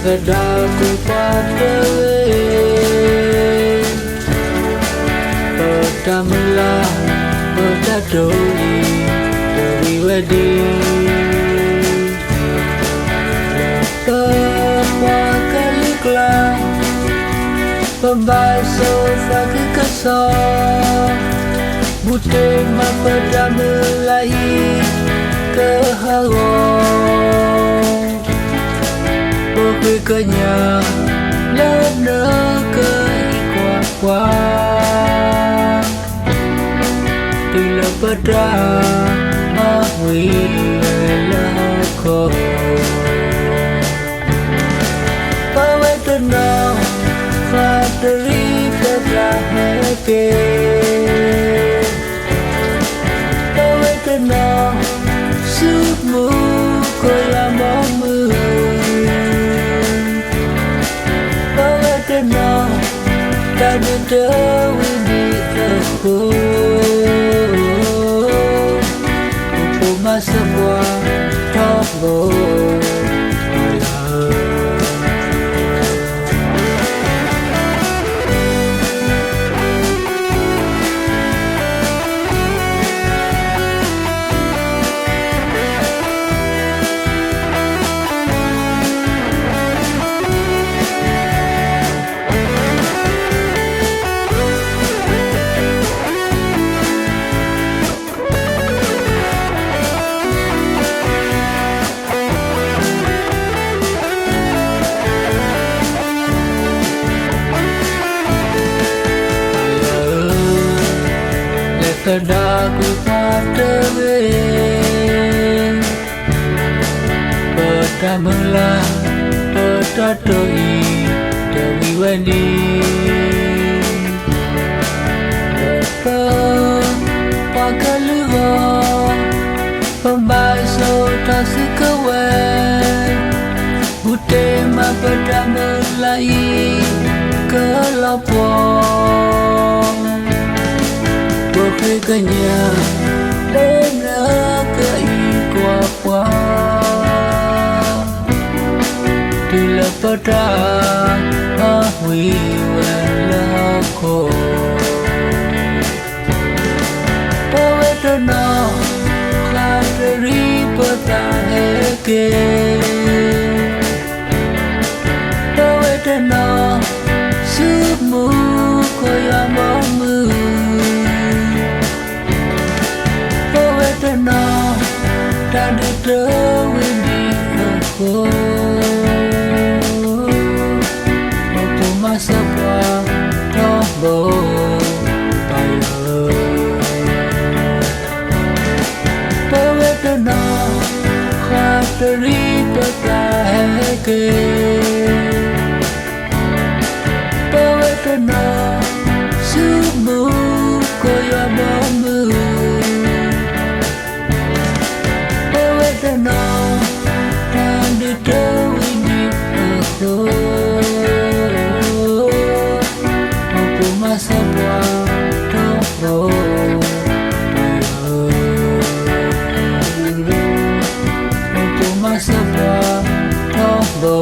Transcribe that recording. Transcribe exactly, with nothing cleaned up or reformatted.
Daku patere, peta mela, peta doi, doi wedi. Lepe pua kelikla, pembaso saki keso, bute ma peta melai keharo. Pekui kenyang lem neke ikua-kua. Tula peda mahui lehoko. Pawe tenang, fateri peda heke. Pawe tenang, sumu koya mamu. Pawe tenang, tadu dewi di aku. Upu masa buang toko. Lepe daku patere, peta mela, peta doi, doi wedi. Lepe pua kelikla, pembaso tasi kewe, bute ma peta melai kelopong. Pekui kenyang lem neke ikua-kua. Tula peda mahui lehoko. Pawe tenang, fateri peda heke. Pawe tenang, sumu koya mamu. Pawe tenang, tadu dewi di aku. Upu masa buang toko. Pawe tenang, fateri peda heke. Pawe tenang, sumu koya mamu. Pawe tenang, tadu dewi di aku. Upu masa buang toko. Upu masa buang toko.